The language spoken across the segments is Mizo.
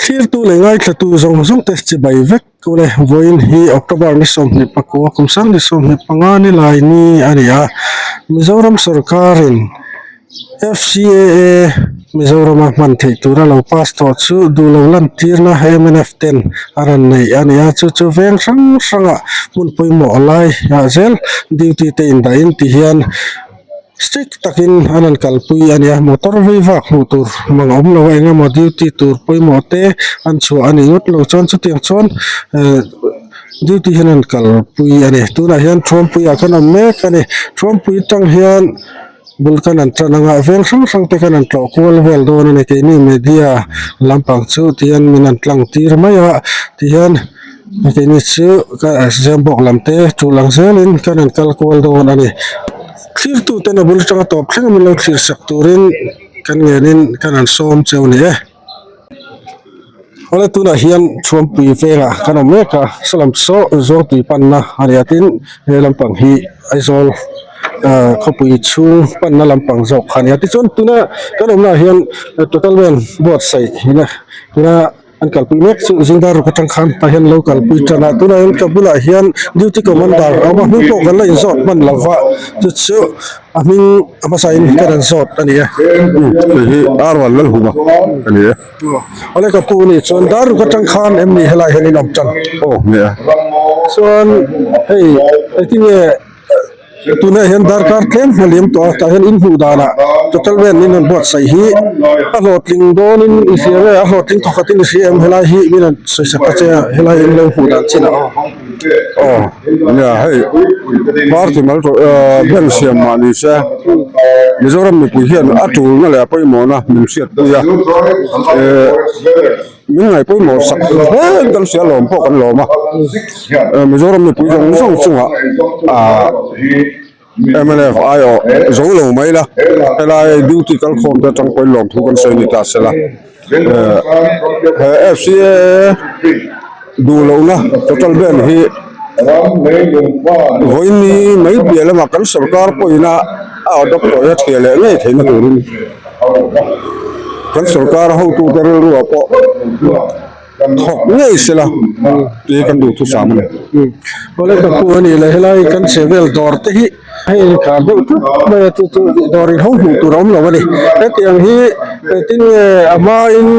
Thlirtu leh ngaithlatu zawng zawng te chibai vek tule vawiin hi October ni 29 kum sang ni 25 ni lai ni a ni a Mizoram sorkarin FCAA Mizorama hman theih tura lo pass tawh chu duh lo lantirna mnf ten a rawn nei a ni a chu chu veng hrang hrangah hmun pawimawh lai ah zel duty te indahin ti hian. Strict takin an rawn kalpui a nia, motor vei vak hmuh tur mang awm lo a, eng emaw duty tur pawimawh te an chhuah a nih ngawt lo chuan chutiang chuan ehh duty hian an kalpui a ni. Tunah hian Thuampui ah khan awm mek a ni, Thuampui tang hian bul kan an tan anga veng hrang hrang te khan an tlawh kual vel dawn a ni keini media lampang chu tihian min an tlang tir mai a tihian. Keini chu ka Zembawk lam te tul ang zelin kan rawn kal kual dawn a ni. Thlirtu ten a bul atanga tawp thleng min lo thlir sak turin kan ngenin kan rawn sawm cheu a ni e. Awle tunah hian Thuampui vengah kan awm mek a, saw lam saw Zawngtui panna a ni a tin he lampang hi Aizawl ah khawpui chhung panna lampang zawk kha a ni a. Tichuan tuna kan awmnaah hian total vel buatsaih tuna. An kalpui mek chu zingdar ruk atang khan tah hian lo kalpui tan a tunah hian ka bulah hian duty commander a awm a hming pawh kan la inzawt hman lo va chu chu a hming a hmasa in ka rawn zawt a ni e. Hei hi Arvan Lalhuma a ni e. Awle ka pu ni chuan dar ruk atang khan em ni helai hian in awm tan? Aw nia. Chuan hei engtin nge Tunah hian darkar tlem hma liam tawh a, tah hian in hmuh danah total vel min rawn buatsaih hi a hlawhtling dawnin i hria nge a hlawhtling thawkhatin i hria em helai hi min rawn sawi sak ta che a, helai in lo hmuh dan chin ah aw. Aw nia hei party mal tawh bank siam mah ni se Mizoram mipui hian a tulna leh a pawimawhna min hriatpui a eh. Min ngaih pawimawh sak hle kan hria lawm pawh kan lawm a, Mizoram mipui zawng zawng chungah ah mnf aiawh zo lo mai la, helai duty kalkhawm te atang pawhin lawmthu kan sawi ni ta sela, he FCA duh lohna total ban hi vawiin mai piah lamah kan sorkar pawhin a adopt tawh hi a thliah leh ngei theihna turin. Kan sorkar hotute rilruah pawh thawk ngei se la tih hi kan duhthusam a ni. Awle ka pu a ni le, helai kan chhe vel dawr te hi hei inkhar deuh tlat mai a, chu chu dawr in ho hmuh tur a awm lo a ni. Hetiang hi engtin nge a hmain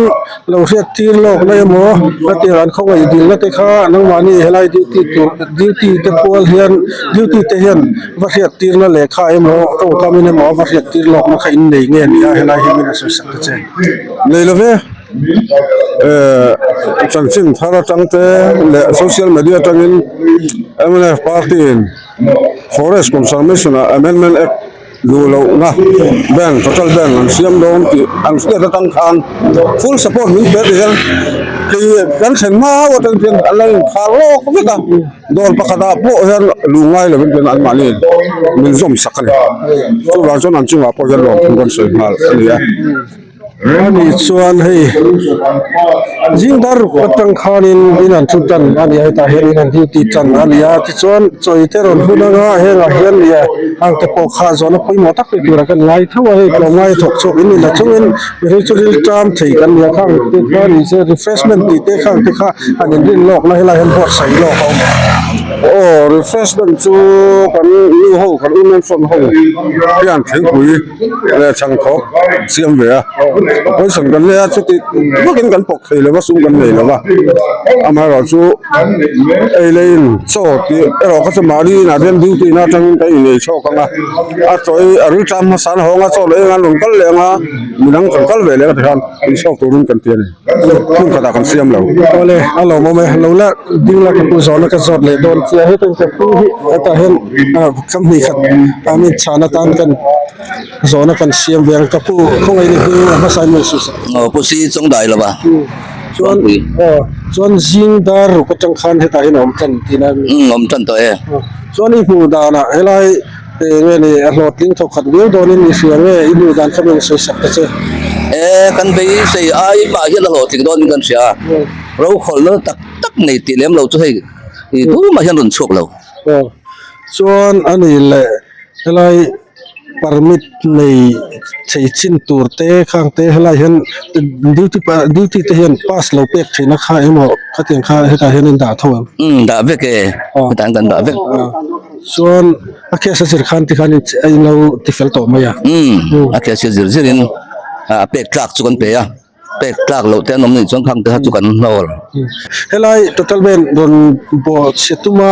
lo hriat tir lawk na emaw hetiang an khawngaih dilna te kha nangmahni helai duty tur duty te pual hian duty te hian Va hriat tirna lehkha emaw tawngkamin emaw a va hriat tir lawkna kha in nei nge ni a, helai hi min a sawi sak ta che. Nei lo ve, eh chanchin thar atang te leh social media atangin mnf party in forest conservation ah amendment act duh lohna bank total bank an siam dawn tih an hriat atang khan full support min pe ti hian kei kan thlen hma hauh atang hian an lo inkhar lawk vek a. Dawr pakhatah pawh hian luh ngai lovin chuan anmahni min zawm sak a ni. Chuvang chuan an chungah pawh hian lawmthu kan sawi nghal a ni a. Ani chuan hei zing dar ruk atang khanin in an thu tan a ni a, hetah hian in an duty tan a ni a, tichuan chawi te rawn hun anga hengah hian nia hang te pawh kha zawhna pawimawh tak ni turah kan ngai tho a, hei tlawmngai thawk chhuak in ni la chungin mihring chu ril ṭam thei kan ni a, khang te kha ni se refreshment tih te khang te kha An inrin lawkna helai hian buatsaih lawk a awm a. Aw refreshment chu kan nu ho kan women front ho hian thingpui leh chhangthawp siam ve a, position kan nei a chuti vakin kan pawk thei lova sum kan nei lova amaherawh chu ei leh in chaw tih erawh kha chu mahni inah hian duty na atangin kan inei chhawk ang a, a chaw hi a rilṭam hmasa an hawng a chaw leh eng an rawn kal leh ang a midang kan kal ve leh ang tikhan inchhawk turin kan ti a ni. Hmun khatah kan siam lo. Awle, a lawmawm e. Lo la ding la ka pu zawhna ka zawt leh dawn chiah. Heta ka pu hi hetah hian kam hnih khat a min chhan atan kan zawhna kan siam ve ang. Ka pu khawngaih ni hming a hmasa in min suh sak. Aw pu si chawng dai lo va. Chuan aw chuan zing dar ruk atang khan hetah hian a awm tan tihna a ni. Umm awm tan tawh e. Chuan i hmuh danah helai. Eng nge ni a hlawhtling thawk khat viau dawnin i hria nge i hmuh dan kha min sawi sak ta che. E, kan beisei ai mah hian a hlawhtling dawnin kan hria a, rokhawlhna tak tak nei tih lem lo chu hei i tumah hian rawn chhuak lo. Aw, chuan a ni leh helai permit nei thei chin tur te khang te helai hian duty duty te hian pass lo pek theihna kha emaw khatiang kha hetah hian an dah tho em? Umm dah vek e hetah hian kan dah vek. Chuan a case a zir khan tikhan a in lo tifel tawh mai a. Umm a case hi zir zir in a pek tlak chu kan pe a. Pek tlak loh te an awm nih chuan khang te kha chu kan hlawr. Helai total band rawn bawh chhe tuma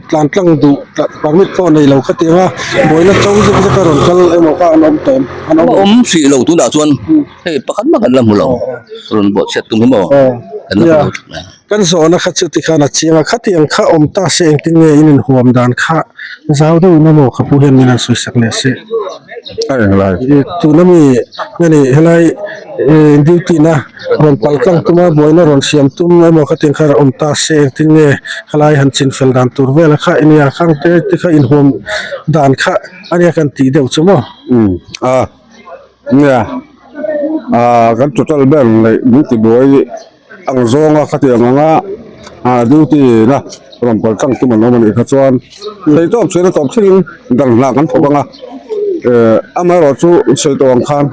tlan tlang duh permit pawh nei lo khatiang a buaina cho zek zek a rawn kal emaw kha an awm tawh em? An awm hrih lo tunah chuan hei pakhat mah kan la hmu lo rawn bawh chhiat tum hi maw kan la hmu lo. Kan zawhna kha chu tikhan a chiang a khatiang kha awm ta se engtin nge in inhuam dan kha zau deuhin emaw ka pu hian min han sawisak leh se. A englai. Tuna mi nge ni helai duty na rawn pal tlang tuma buaina rawn siam tum emaw khatiang kha awm ta se engtin nge helai han chin fel dan tur vel a kha ania khang te te kha inhuam dan kha ania kan tih deuh chu maw. Umm a nia a kan total ber leh min tibuai Ang zawnga khatiang anga duty na rawn pal tlang tum an awm a nih kha chuan thei tawp chhuina tawp thlengin dan hna kan thawk ang a amaherawh chu sawi tawh ang khan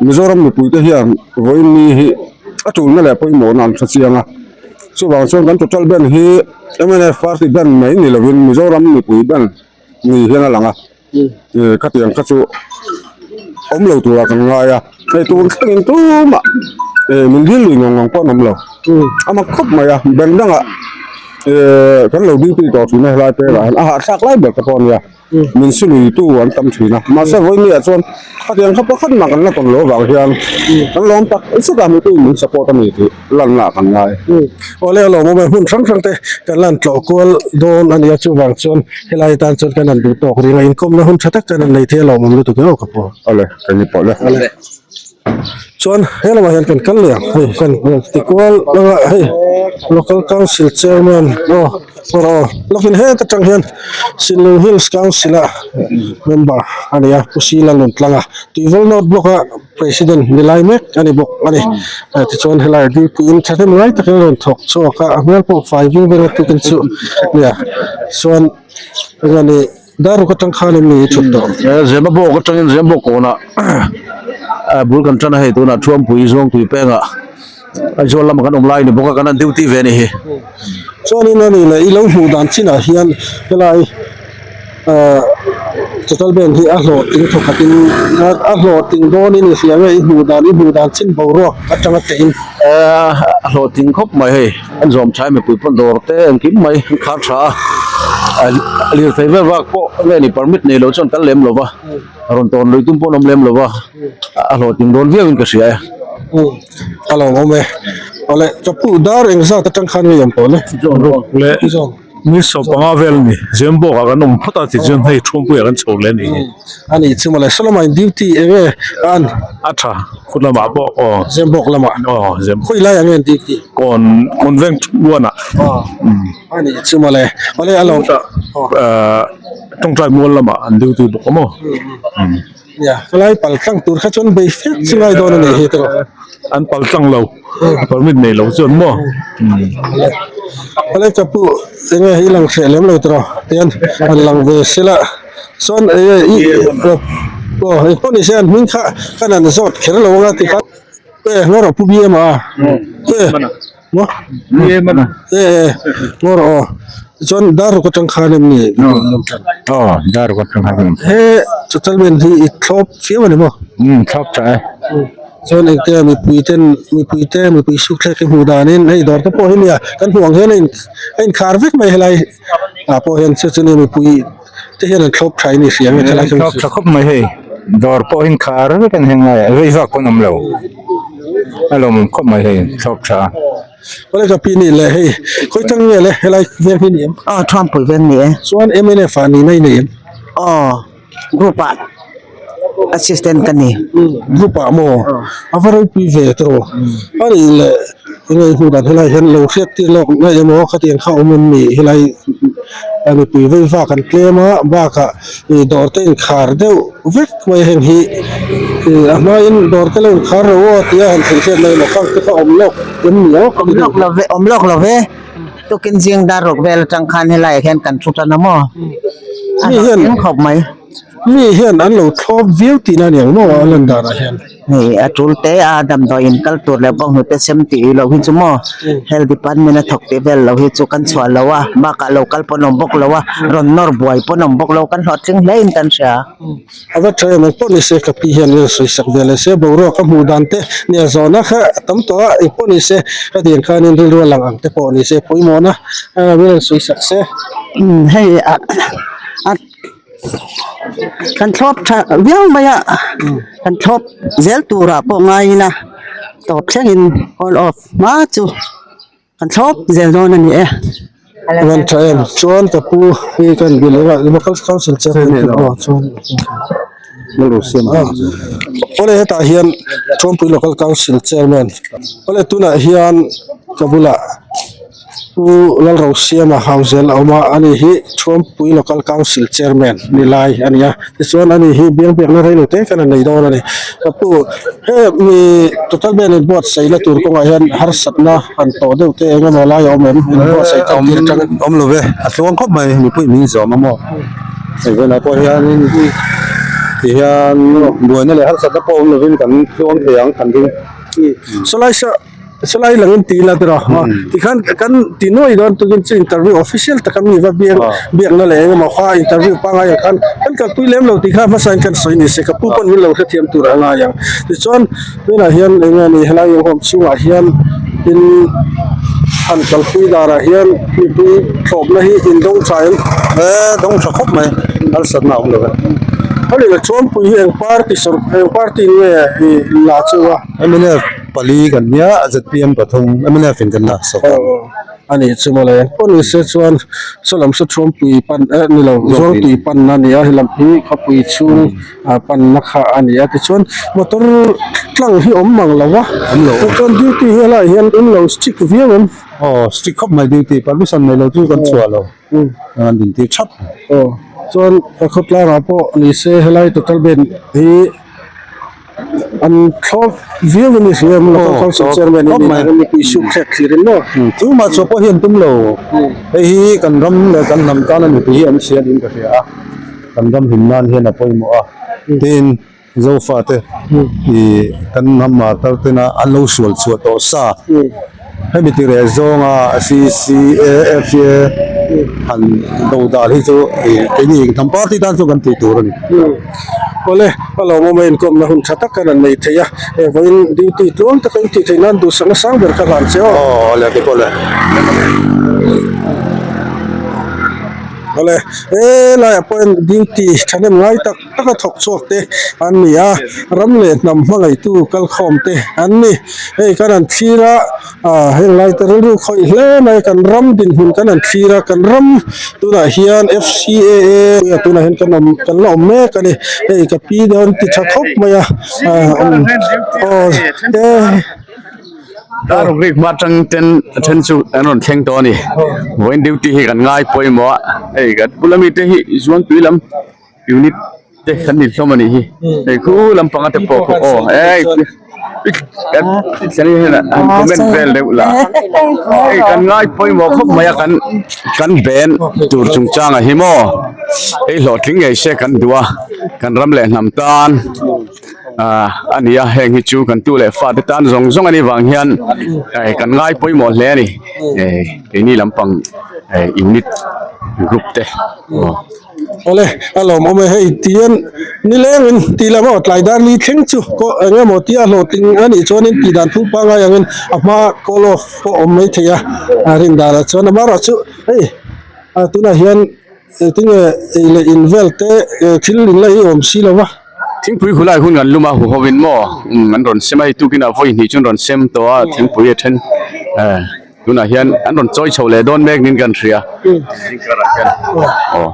Mizoram mipuite hian vawiin ni hi a tulna leh pawimawhna an hre chiang a chuvang chuan kan total band hi mnf party band mai ni lovin Mizoram mipui band ni hian a lang a. Khatiang kha chu awm lo turah kan ngai a, hei tun thlengin tumah min dil lui ngawng ngawng pawh an awm lo. A mak khawp mai a, bank dangah kan lo duty tawh thin a helai perah hian a hahthlak lai ber te pawh a nia, min si lui tu an tam thin a, mahse vawinia chuan khatiang kha pakhat mah kan la tawn lo avang hian kan lawm tak zet a, mipui min support a ni tih. Lanna kan ngai. Awle a lawmawm e, hmun hrang hrang te kan lan tlawh kual dawn a nia, chuvang chuan helai atan chuan kan han duh tawk ring a, inkawmna hun tha tak kan han nei thei a lawmawm lutuk e aw ka pu. Awle, kan ni pawh le. Awle. Chuan he lamah hian kan kal leh ang, hei kan ti kual anga hei Local Council Chairman aw awr aw lawkin heta tang hian Sinlung Hills Council a member a ni a, Pu Sila Luntlang a, Tuivawl North Block a President ni lai mek a ni bawk a ni. Tichuan helai duty in thahnem ngai takin a rawn thawk chhuak a, a hmel pawh fai ving veng a tukin chu nia. Chuan eng ni daruk atang khan em ni i thut tawh? Zemabawk atangin Zemabawk kawnah bul kan tan a hei tunah Thuampui Zawngtui pengah Aizawl lamah kan awm lai ni bawk a kan han duty ve a ni hi. Chuanin a ni leh i lo hmuh dan chinah hian helai ahh total band hi a hlawhtling thawkhatin a hlawhtling dawnin i hria nge i hmuh dan i hmuh dan chin boruak atanga teh in. Ehh a hlawhtling khawp mai hei an zawm tha em mipui pawn dawr te engkim mai an khar tha a lirthei vel vak pawh nge ni permit nei lo chuan kal lem lo va rawn tawn lui tum pawh an awm lem lo va a hlawhtling dawn viau in ka hria e. A lo awm e. Awle ka pu dar engzat atang khan nge i awm tawh le? Le ni sawpanga vel a ni. Zembawk ah kan awm phawt a tichuan hei Thuampuiah kan chho leh a ni hi. A nih chu mawle Solomon duty eng nge an? A tha khut lamah pawh aw. Zembawk lamah? Aw Zembawk. Khawi lai ah nge an duty? Kawn Convent one ah. A nih chu mawle. Awle a lo. Tawngtai mual lamah an duty bawk a maw? Nia, helai pal tlang tur kha chuan bei fek chu ngai dawn a nih hi tawh. An pal tlang lo, permit nei lo chuan maw. Helai ka pu enge i lang hreh lem lo tawh tian an lang ve sela chuan enge i aw engpawh ni se an hming kha kan han zawt kher lo anga ti khan e ngaw rawh pu BM a e maw e ngaw rawh aw chuan daruk atang khan em ni aw daruk atang khan he total man hi i thlawp fiam a ni maw thlawp tha e. Chuan engte mipui ten mipui te mipui suk thlek hi hmuh danin hei dawr te pawh hi nia kan hmuh ang hian a in a inkhar vek mai helai ah pawh hian chu chu ni mipui te hian an thlawp tha in i hria nge thalai thlawp tha khawp mai hei dawr pawh hi inkhar vek an heng lai ah vei vak pawn awm lo a lawmawm khawp mai hei thlawp tha a. Awle ka pi nih leh hei khawi tang nge le helai veng hi ni em? Aw Thuampui veng ni e. Chuan mnf ah nihna i nei em? Aw. Group ah assistant ka ni. Group ah maw? A va ropui ve tawh. A nih leh enge i hmuh dan helai hian lo hriat tir lawk nge emaw khatiang kha awm em ni helai mipui vei vak an tlem a bakah ih dawr te inkhar deuh vek mai heng hi ih a hmain dawr te lo inkhar ro aw tia han thlen hriat mai emaw khang te kha awm lawk em ni aw Awm lawk lo ve awm lawk lo ve. Tukin zing dar ruk vel atang khan helaiah hian kan thu tan a maw? A Mi hian hlawhtling khawp mai. Mi hian an lo thlawp viau tihna a ni ang maw a lan danah hian. Hei a tul te a damdawi in kal tur leh bawnghnute sem tih loh hi chu maw health department a thawk tih vel loh hi chu kan chhuah lo a bakah lo kal pawn awm bawk lo a rawn nawr buai pawn awm bawk lo kan hlawhtling hle in kan hria. A va tha em engpawh ni se ka pi hian ilo sawi sak ve leh se boruak a hmuh dan te nia zawhna kha a tam tawh a engpawh ni se ka dian khanin rilru a lang ang te pawh ni se pawimawhna min rawn sawi sak se. Umm hei a a kan thlawp tha viau mai a kan thlawp zel turah pawh ngai ila tawp thlengin all off hma chu kan thlawp zel dawn a ni e. Rawn tha em chuan ka pu hi kan bil eng ah local council chairman aw chuan awle hetah hian Thuampui local council chairman awle tunah hian ka bulah. Pu Lalrosiama Hauzel a awm a, ani hi Thuampui Local Council Chairman ni lai a ni a, tichuan ani hi biang biakna reilo te kan a nei dawn a ni. Ka pu, he mi total band in buatsaihna tur kawngah hian harsatna han tawh deuh te eng emaw lai a awm em? In buatsaih tan tir atangin. Awm lo ve, a tluang khawp mai, mipui min zawm a maw? Hei velah pawh hianin ti hian buaina leh harsatna pawh awm lovin kan tluang thei ang kan ring. Sawlai sa. Salai langin ti ila tiraw tikhan kan ti nuai dawn tukin chu interview official taka mi va biak biakna leh engemaw kha interview pangngai ang khan kan kalpui lem lo tih kha hmasa in kan sawi ni se ka pu pawn min lo hrethiam tur a ngai ang tichuan tunah hian eng nge ni helai inkhawm chhungah hian in han kalpui danah hian mipui thlawpna hi in dawng tha em e dawng tha khawp mai harsatna a awm lo e. Hali la chuanpui hi eng party sawrkar eng party nge i la chu a. Mnf pali kan nia zpm pathum mnf in kan la sawk a. A nih chu mawle pawh ni se chuan sawlam saw thuampui pan eh ni lo zawltui pan a ni a helam hi khawpui chhung ah panna kha a ni a tichuan motor tlang hi awm mang lo a chuan duty hi helaiah hian in lo strict viau em. Aw strict khawp mai duty permission nei lo chu kan chhuah lo an intir thap. Aw chuan khawtlangah pawh ni se helai total band hi. An thlawp viau a ni hria em local council chairman in nih ang mipui suk thlek thlir in maw. Chungah chhuah pawh hi an tum lo. Hei hi kan ram leh kan hnam tana mipui hi an hria niin ka hria a, kan ram him nan hian a pawimawh a. Tin, Zofate ih kan hnam martar tena an lo sual chhuah tawh sa. Hemi ti reh zawnga CCAF han do dan hi chu keini hnam party tan chuan kan tih tur a ni. Awle, a lawmawm a inkawmna hun tha tak kan han nei thei a, vawiin duty tluang taka in tih theih nan duhsakna sang ber ka hlan che aw. Aw, awle kei pawh le. Awle, helaiah pawh hian duty thahnem ngai tak. taka thawk chhuak te an ni a ram leh hnam hmangaihtu kalkhawm te an ni hei kan han thlir a ah heng lai te rilru khawih hle mai kan ram dinhmun kan han thlir a kan ram tunah hian F_C_A_A tunah hian kan awm kan la awm mek a ni hei ka pi dawn ti tha khawp mai a ah aw te. Dar ruk rik hma atang ten a then chu an rawn thleng tawh a ni vawiin duty hi kan ngai pawimawh a hei kan bula mite hi zuangtui lam. Unit te kan ni hlawm a nih hi hei khu lampanga te pawh khu aw ei kan hian an comment vel deuh lah hei kan ngai pawimawh khawp mai a kan kan ben tur chungchang ah hi maw hei hlawhtling ngei se kan duh a kan ram leh hnam tan ah a ni a heng hi chu kan tu leh fa te tan zawng zawng a nih vang hian kan ngai pawimawh hle a ni keini lampang unit group te aw. Awle, a lawmawm e hei tihian nilengin tih leh maw tlai dar li thleng chu pawh eng emaw tia hlawhtling a nih chuanin tih dan phung pangngai angin a hma call off pawh awm mai thei a, a rin danah chuan amaherawh chu hei ah tunah hian engtinge ei leh in vel te thil in la ei awm si lo va. Thingpui hulai hun kan lum a hu hovin maw an rawn sem a hei tukin ah vawi hnih chu an rawn sem tawh a thingpui a then eh. Tunah hian an rawn chawi chho leh dawn mek niin kan hria zingkarah hian aw.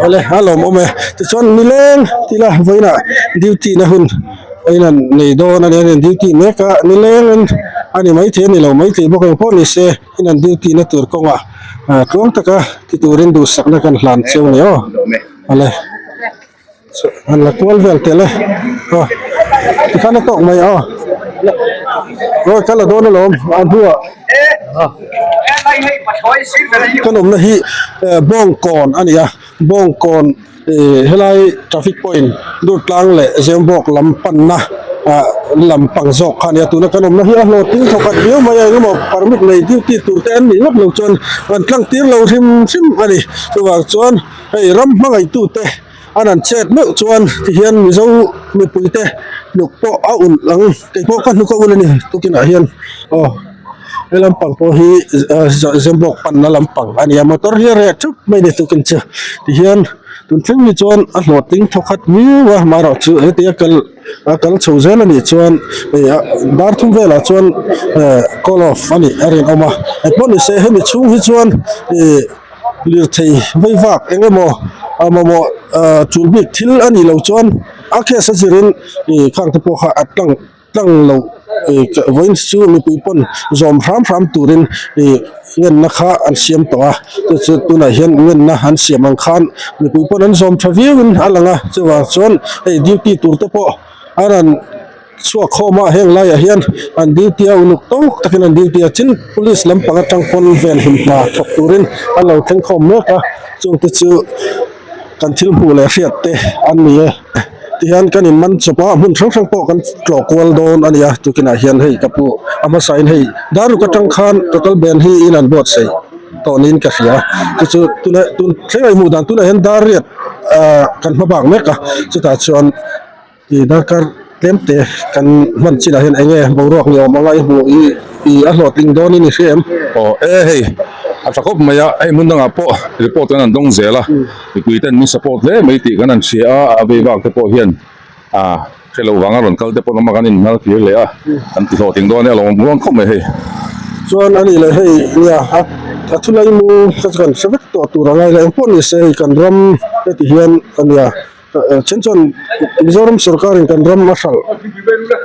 Awle a lawmawm e tichuan nileng tila vawiinah duty na hun a in an nei dawn a nia duty mek a nileng in a ni maithei a ni lo maithei bawk engpawh ni se in an duty na tur kawngah tluang taka ti turin duhsakna kan hlan cheu a ni aw awle han la kual vel tel e aw tikhan a tawk mai aw aw ka la dawn alawm a hnuah kan awmna hi bawngkawn a ni a bawngkawn. Ih helai traffic point Durtlang leh Zembawk lam panna ah lam pang zawk kha a nia tuna kan awmna hi a hlawhtling thawkhat viau mai a engemaw permit nei duty tur te an nih ngawt lo chuan an tlang tir lo hrim hrim a ni chuvang chuan hei ram hmangaihtu te an han chet meuh chuan tihian Mizo mipui te hnuk pawh a ulh ang keipawh ka hnuk a ulh a ni tukinah hian aw. He lampang pawh hi Zembawk panna lampang a ni a motor hi a reh thup mai a ni tukin chu tihian tun thleng hi chuan a hlawhtling thawkhat viau a amaherawhchu heti a kal a kal chho zel a nih chuan ih a dar thum velah chuan eh call off a nih a rinawm a engpawh ni se hemi chhung hi chuan ih lirthei vei vak eng emaw a mamawh ah tul bik thil a nih loh chuan a case a zirin ih khang te pawh kha a tlang. Tlang loh ih vawiin chu mipui pawn zawm hram hram turin ih ngenna kha an siam tawh a chu chu tunah hian ngenna an siam ang khan mipui pawn an zawm tha viauin a lang a chuvang chuan hei duty tur te pawh a rawn chhuak khawm a heng laiah hian an duty a uluk tawk takin an duty a tin police lampang atang pawn ven hlim hna thawk turin an lo thleng khawm mek a chungte chu kan thil hmuh leh hriat te an ni e. Tihian kan in man chawp a hmun hrang hrang pawh kan tlawh kual dawn a ni a tukinah hian hei ka pu a hmasa in hei daruk atang khan total ban hi in an buatsaih tawh niin ka hria chu chu tuna tun thleng a i hmuh dan tunah hian dar riat ah kan hma bak mek a chutah chuan ih darkar tlem te kan hman chinah hian eng nge boruak ni awm anga i hmuh i ih a hlawhtling dawnin i hria em? Aw e hei a tha khawp mai a hei hmun dangah pawh report kan han dawng zel a. Mipui ten min support hle mai tih kan han hria a, a vei vak te pawh hian ah hre lo vanga rawn kal te pawh an awm a, kan inhnar kir leh a, kan ti hlawhtling dawn e a lo awm ruang khawp mai hei. Chuan a nih leh hei nia a a thulai mu kha chu kan hre vek tawh tur a ngai la engpawh ni se hei kan ram heti hian a nia then chuan Mizoram sorkarin kan ram a hralh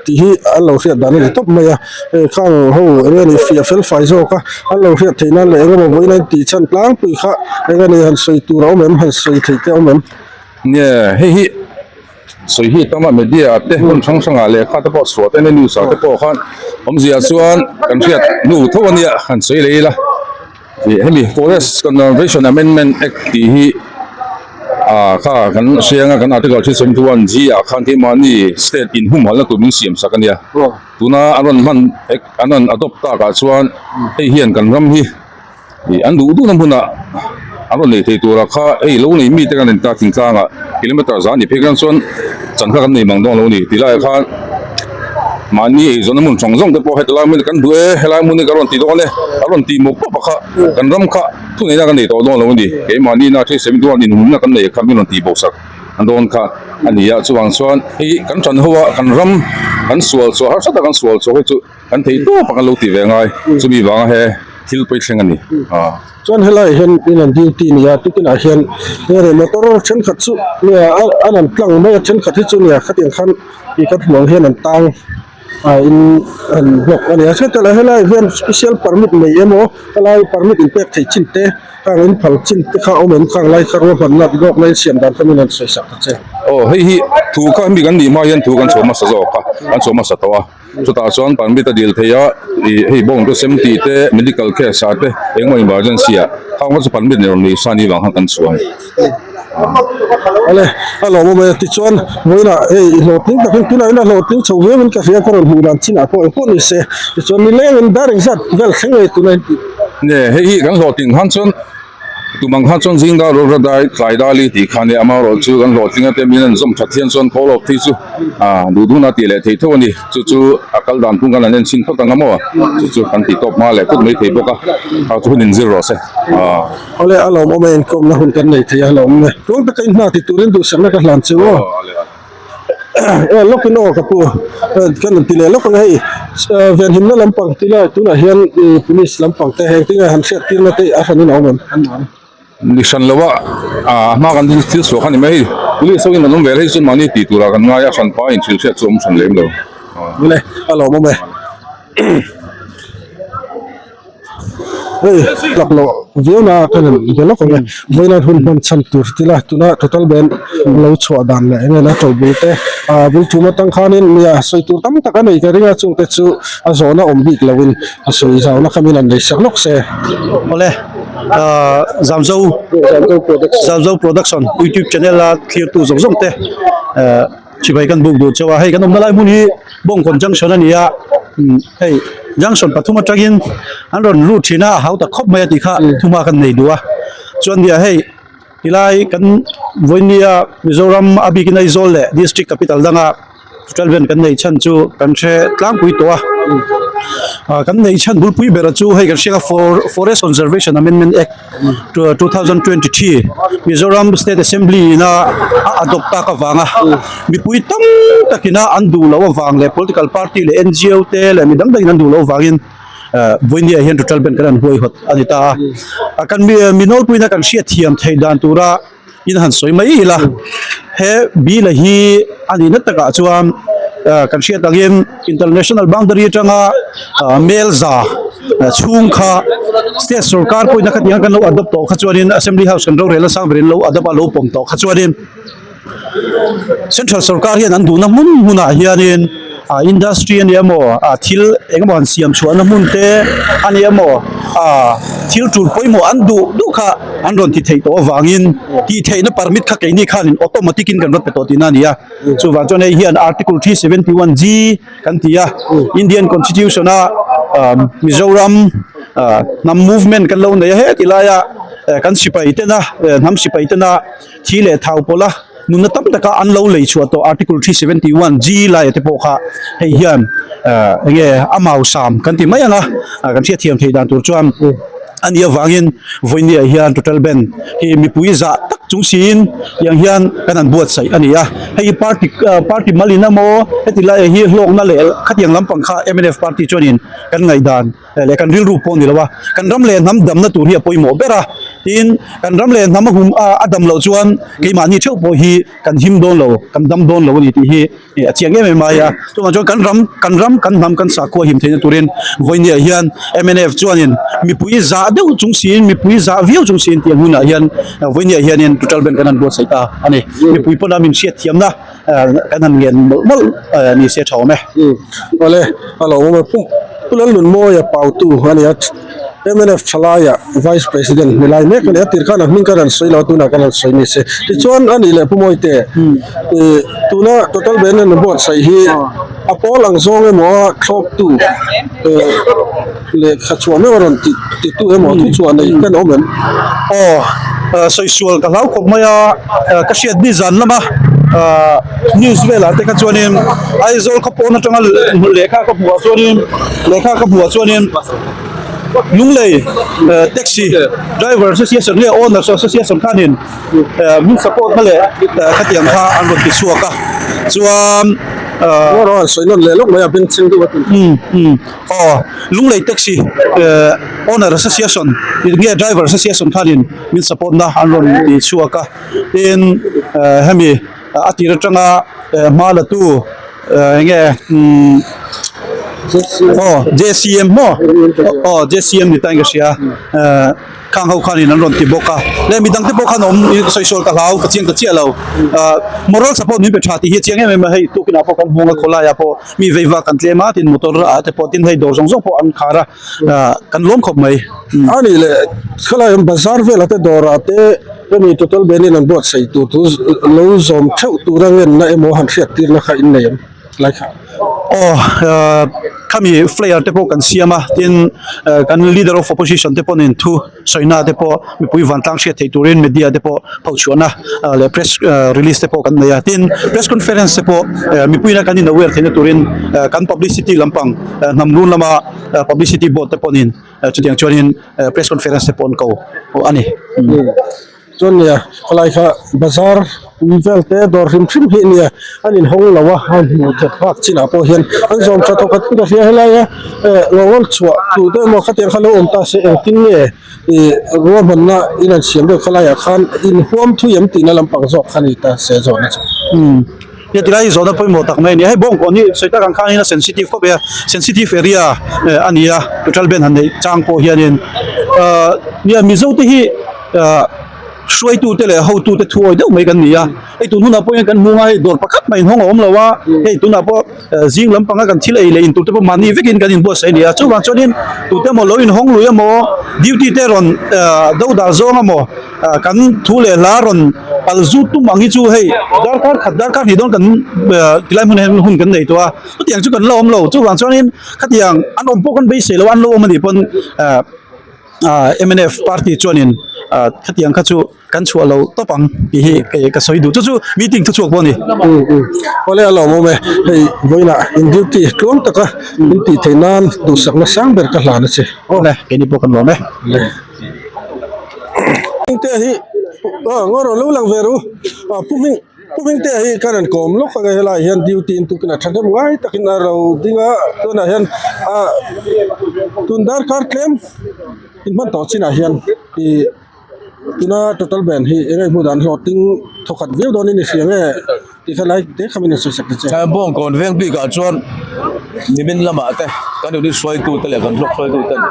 tih hi an lo hriat dan a ni tawp mai a. Hei khang ho eng nge ni fiah fel fai zawk a an lo hriat theih nan leh eng emaw vawiin a intih chhan tlangpui kha eng nge ni han sawi tur a awm em han sawi theih te a awm em. Nge hei hi sawi hi tam a media ah te hmun hrang hrang ah lehkha te pawh chhuah te news ah te pawh khan awmzia chuan kan hriat hnu tho a nia han sawi leh ila. Ih hemi Forest Conservation Amendment Act tih hi ah kha kan hriang a kan Article 371 G ah khan keimahni state inhumhalna tur min siam sak a nia. Tuna an rawn hman Act an rawn adopt tak ah chuan hei hian kan ram hi ih an duh duhna hmunah an rawn nei thei tura kha hei lo nei mite kan inta thingtlang ah kilometer za ni phei khan chuan chan kha kan nei mang dawn lo a ni tih laiah khan mahni eizawnna hmun zawng zawng te pawh heti lai hmun hi kan duh e helai hmun hi kan rawn ti dawn e kan rawn tih mawp mawp a kha kan ram kha thuneihna kan nei tawh dawn lo a ni keimahni na thil sem duan inhumna kan nei kha min rawn tih bo sak an dawn kha a ni a chuvang chuan hei kan ṭan ho a kan ram kan sual chhuah harsa tak kan sual chhuah hi chu Kan thei tawp a kan lo ti ve ngai chumi vanga he thil pawi thleng a ni. Chuan helaiah hian in an duty nia tukinah hian nge motor thenkhat chu nia an an tlang mai a thenkhat hi chu nia khatiang khan ih kan hmuh ang hian an tang ah in an block a nia chuan helaiah hian special permit nei emaw helai permit in pek theih chin te khang in phal chin te kha a awm em khang lai kha ruahmanna lawk na in siam dan kha min rawn sawi sak ta che. Aw hei hi thu kha hemi kan nih hma hian thu kan chhuah hmasa zawk a kan chhuah hmasa tawh a. Chutah chuan permit a dil thei a, ih hei bawng te sem tih te medical case ah te engemaw emergency ah khang kha chu permit nei rawn nei sa ni vang khan kan chhuah a ni. Awle, a lawm awm e, tichuan vawiinah hei i hlawhtling takin tunah hian a hlawhtling chho viauin ka hria ka rawn hmuh dan chinah pawh engpawh ni se, tichuan nilengin dar engzat vel thleng ngei tuna in tih. Nge hei hi kan hlawhtling khan chuan Tum ang khan chuan zing dar rawh dai tlai dali tih kha nia amaherawh chu kan hlawhtling ate min an zawm that hian chuan call off phei chu ah duh duhna tih leh thei tho a ni chu chu a kal dan phung kan han en chhin phawt ang a maw chu chu kan tih tawp hma leh phut mai thei bawk a kha chu hun inzir rawh se ah. Awle a lawmawm e inkawmna hun kan nei thei a lawmawm e tluang taka in hna ti turin duhsakna ka hlan che u aw. E lawk in aw ka pu ka rawn ti leh lawk ang hei venhimna lampang ti lai tunah hian ih police lampang te heng tinge han hriat tirna te a hran in a awm em an awm. Ni hran lo a ah hma kan thil chhuah kha ni mai hei police ho in an awm ve hei chu mahni tih turah kan ngai a hran pa in thil hriat chu awm hran lem lo. Awle a lawmawm e. Hei tlak loh viau na ka rawn be lawk ang e vawiin hun hman chhan tur tila tuna total band lo chhuah dan leh eng eng a to bul te ah bul thum atang khanin nia sawi tur tam tak a nei ka ring a chungte chu a zawhna awm bik loin a sawi zauna kha min han nei sak lawk se. Awle. Zamzo Zamzo production youtube channel a thlirtu zawng zawng te chibai kan buk duh chauh a hei kan awmna lai hmun hi Bawngkawn junction a ni a hei junction pathum atangin an rawn lut thin a a hau ta khawp mai a tih kha thuma kan nei duh a chuan nia hei tilai kan vawinia Mizoram a bikin Aizawl leh district capital danga Total ven kan neih chhan chu kan hre tlangpui tawh a ah kan neih chhan bulpui ber chu hei kan hriat a forest conservation amendment act 2023 Mizoram state assembly ina a adopt tak avanga mipui tam takina an duh loh avang leh political party leh N_G_O te leh mi dang dangin an duh loh avangin ah vawinia hian total ban kan han huaihawt a ni ta a kan mi mi nawlpuina kan hriatthiam theih dan tura. In han sawi mai ila he bill a hi a nihna takah chuan kan hriat angin international boundary atanga mel za chhung kha state sorkar pawhin a khatiang kan lo adopt tawh kha chuanin assembly house kan rorel a sang berin lo adopt a lo pawm tawh kha chuanin central sorkar hian an duhna hmun hmunah hianin ah industry a ni emaw ah thil eng emaw han siam chhuahna hmun te a ni emaw ah thil tul pawimawh an duh duh kha an rawn ti theih tawh avangin tih theihna permit kha keini khanin automatic in kan rawn pe tawh tihna a ni a chuvang chuan hei hian article 371 G kan ti a Indian constitution a ah Mizoram ah hnam movement kan lo nei a heti laia kan sipai tena hnam sipai tena thi leh thau pawlh a nunna tam taka an lo lei chhuah tawh article 371 G laia te pawh kha hei hian ah enge a mausam kan ti mai ang a kan hriatthiam theih dan tur chuan a nih avangin vawinia hian total ban hi mipui zah tak chung siin tiang hian kan han buatsaih a ni a hei hi party party malin emaw heti laiah hi hlawkna leh khatiang lampang kha mnf party chuanin kan ngaihdan leh kan rilru pawh a ni lo a kan ram leh hnam damna tur hi a pawimawh ber a tin kan ram leh hnam a hum a dam loh chuan keimahni theuh pawh hi kan him dawn lo kan dam dawn lo a ni tih hi a chiang em em mai a chuvang chuan kan ram kan ram kan hnam kan sakhua him theihna turin vawinia hian mnf chuanin mipui zah deuh chung siin mipui zah viau chung siin tiang hunah hian vawinia hianin total ban kan han buatsaih ta a ni mipui pawna min hriatthiamna kan han ngen mawlh mawlh ni se tha awm e. Awle a lo awm e pu Pu Lalnunmawia Pautu a ni a mnf thalaiah Vice President ni lai mek a ni a tir khan a hming khan an sawi lo a tunah khan an sawi ni se tichuan a nih leh Pu Mawite ih tuna total ban an buatsaih hi a pawl ang zawng emaw a thlawptu eh lehkha chhuah meuh a rawn ti titu emaw thu chhuah nei kan awm em? Aw sawi sual ka hlau khawp mai a ka hriat ni zan lama news velah te kha chuanin Aizawl khaw pawn atanga lehkha ka hmuh ah chuanin lehkha ka hmuh ah chuanin Lunglei taxi driver association leh owners association khanin min support na leh khatiang kha an rawn ti chhuak a chuan Aw sawi nawn leh lawk mai a bengchheng deuh a ti. Aw Lunglei taxi owner association nge driver association khanin min support na an rawn ti chhuak a tin hemi a tir atanga hma la tu enge umm aw J_C_M maw aw J_C_M ni ta in ka hria khang ho khanin an rawn ti bawk a leh midang te pawh khan awm sawi sual ka hlau ka chiang ta chiah lo moral support min pe tha tih hi a chiang em em a hei tukin ah pawh kan hmung a khawlai ah pawh mi vei vak kan tlem a tin motor ah te pawh tin hei dawr zawng zawng pawh an khar a kan lawm khawp mai. A nih leh khawlai an bazar velah te dawrah te hemi total ban in an buatsaih tur thu lo zawm theuh tura ngenna emaw han hriat tirna kha in nei em lai kha. Aw khami flyer te pawh kan siam a tin kan leader of opposition te pawhin thu sawina te pawh mipui vantlang hriat theih turin media te pawh phochhuahna leh press release te pawh kan nei a tin press conference te pawh mipuina kan in aware theihna turin kan publicity lampang hnam run lama publicity board te pawhin chutiang chuanin press conference te pawh an ko a ni. Chuan nia khawlai kha bazar pui vel te dawr hrim hrim hi nia an inhawng lo a an hmuh that bak chinah pawh hian an zawm tha thawk khat ka hria helai a eh ngawngawn chhuah duh deuh emaw khatiang kha lo awm ta se engtin nge ih ruahmanna in an siam deuh khalaiah khan inhuam thui em tihna lampang zawk kha ni ta se zawhna chu. Hei tilai hi zawhna pawimawh tak mai a ni a, hei bawngkawn hi sawi tak ang khanin a sensitive khawp mai a, sensitive area a ni a, petrol ban han neih chang pawh hianin ahh nia Mizo te hi ahh. hruaitute leh hotute thuawi deuh mai kan ni a, hei tun hunah pawh hian kan hmu a hei dawr pakhat mai inhawng a awm lo a, hei tunah pawh zing lampanga kan thil ei leh in tur te pawh mahni vekin kan inbuatsaih a ni a, chuvang chuanin tute emaw lo inhawng lui emaw duty te rawn dodal zawng emaw kan thu leh hla rawn pal zut tum ang hi chu hei darkar khat darkar hnih dawn kan tilai hmunah hian hun kan nei tawh a, chutiang chu kan la awm lo chuvang chuanin khatiang an awm pawh kan beisei lo a an lo awm a nih pawn mnf party chuanin khatiang kha chu kan chhuah lo tawp ang tih hi kei ka sawi duh chu chu meeting thuchhuak pawh a ni. Awle a lawmawm e, hei vawiinah in duty tluang taka min tih theih nan duhsakna sang ber ka hlan a che. Awle keini pawh kan lawm e. Hmingte hi aw ngaw rawh lo lang ve ru aw pu hming pu hmingte hi ka rawn kawm lawk ang e helaiah hian duty in tukin a thahnem ngai takin a ro ding a tunah hian ah tun darkar tlem inhman tawh chinah hian ih tuna total band hi eng nge hmuh dan hlawh ting thawkhat viau dawnin i hria nge tih kha lai te kha min rawn sawi sak ta che. Bawngkawn veng bikah chuan nimin lamah te kan unit hruaitute leh kan block hruaituten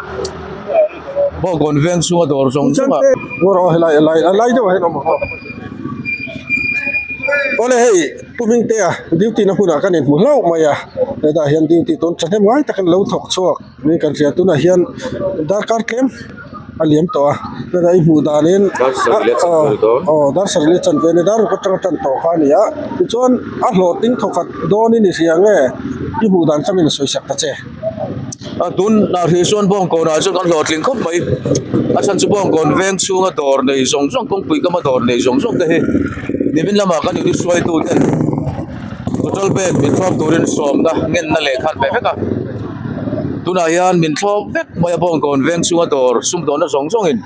Bawngkawn veng chhunga dawr zawng zawng ah. Ngaw rawh helai a lai a lai deuhah hian awm ang aw. Awle hei Pu Hmingtea duty na hmunah kan inhmu hlauh mai a hetah hian duty tun thahnem ngai takin lo thawk chhuak. Ni kan hria tunah hian darkar tlem a liam tawh a tunah i hmuh danin aw dar sarih leh chanve a ni dar ruk atanga tan tawh kha a ni a tichuan a hlawhtling thawkhat dawnin i hria nge i hmuh dan kha min sawi sak ta che. A tunah hrih chuan Bawngkawnah chuan kan hlawhtling khawp mai a chhan chu Bawngkawn veng chhunga dawr nei zawng zawng kawngpui kama dawr nei zawng zawng te hi nimin lamah kan inhruaitu ten Total band min thlawp turin sawmna ngenna lehkha an pe vek a. Tunah hian min thlawp vek mai a Bawngkawn veng chhunga dawr sumdawnna zawng zawngin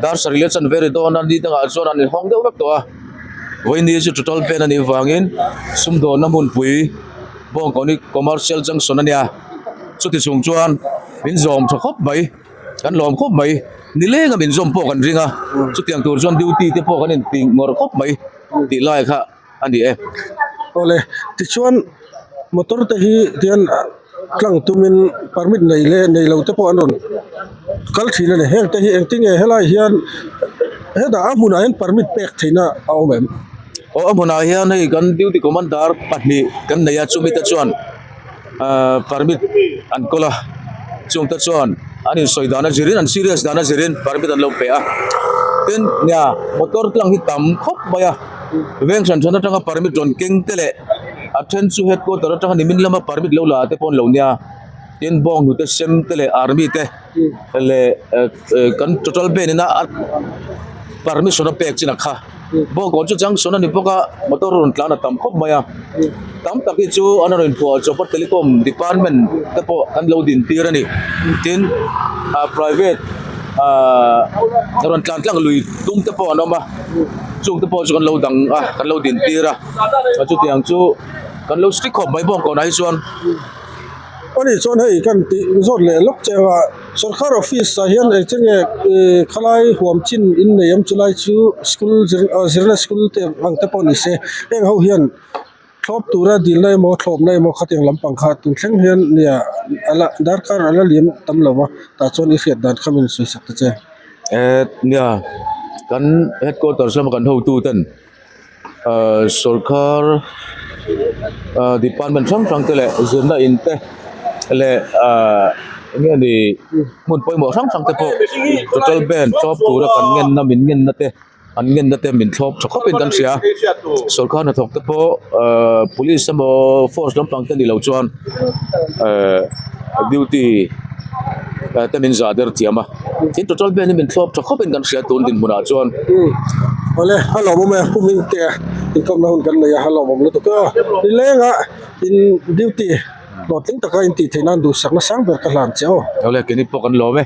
dar sarih leh chanve ri dawn a ni dangah chuan an inhawng deuh vek tawh a. Vawiini chu total band a nih vangin sumdawnna hmunpui Bawngkawn hi commercial junction a nia. Chuti chung chuan min zawm tha khawp mai, kan lawm khawp mai. Nilenga min zawm pawh kan ring a, chutiang tur chuan duty te pawh kan inti ngawrh khawp mai tih lai kha. a ni e. Awle, tichuan motor te hi tian tlang tumin permit nei leh nei lo te pawh an rawn kal thin a ni. Heng te hi engtin nge helai hian hetah a hmunah hian permit pek theihna a awm em? Aw a hmunah hian hei kan duty commander pahnih kan nei a chumi te chuan ahh permit an kawl a chung te chuan an insawi dan a zirin an serious dan a zirin permit an lo pe a tin nia motor tlang hi tam khawp mai a veng hran hran atanga permit rawn keng te leh a then chu headquarter atanga nimin lama permit lo la te pawh an lo nia tin bawng hnute sem te leh army te leh kan total band ina a permission a pek chin a kha. Bawngkawn chu junction a ni bawk a motor rawn tlan a tam khawp mai a tam tak hi chu an rawn inphuah chawp a telecom department te pawh an lo din tir a ni tin ah private ah rawn tlan tlang lui tum te pawh an awm a chung te pawh chu kan lo dang a kan lo din tir a chutiang chu kan lo strict khawp mai bawngkawnah hi chuan. Ani chuan hei kan tih zawt leh lawk che anga sorkar office ah hian eng che nge ih khalai huam chin in nei awm chulai chu school zir ah zirna school te ang te pawh ni se heng ho hian thlawp tura dilna emaw thlawpna emaw khatiang lampang kha tun thleng hian nia ala darkar ala liam tam lo va tah chuan i hriat dan kha min sawi sak ta che. Eh nia kan headquarters lama kan hotu ten. Ahh sawrkar ahh department hrang hrang te leh zirna in te leh ahh eng nge ni hmun pawimawh hrang hrang te pawh total band thlawp tura kan ngenna min ngenna te an ngenna te min thlawp tha khawpin kan hria sawrkar hnathawk te pawh ahh police emaw force lampang te ni lo chuan ehh duty te min zah der thiam a. Tin total band hi min thlawp tha khawpin kan hria tun dinhmunah chuan. Awle a lawmawm e pu Mingte inkawmna hun kan nei a a lawmawm lutuk e aw. Nilenga in duty hlawhtling taka in tih theih nan duhsakna sang ber ka hlan che aw. Awle keini pawh kan lawm e.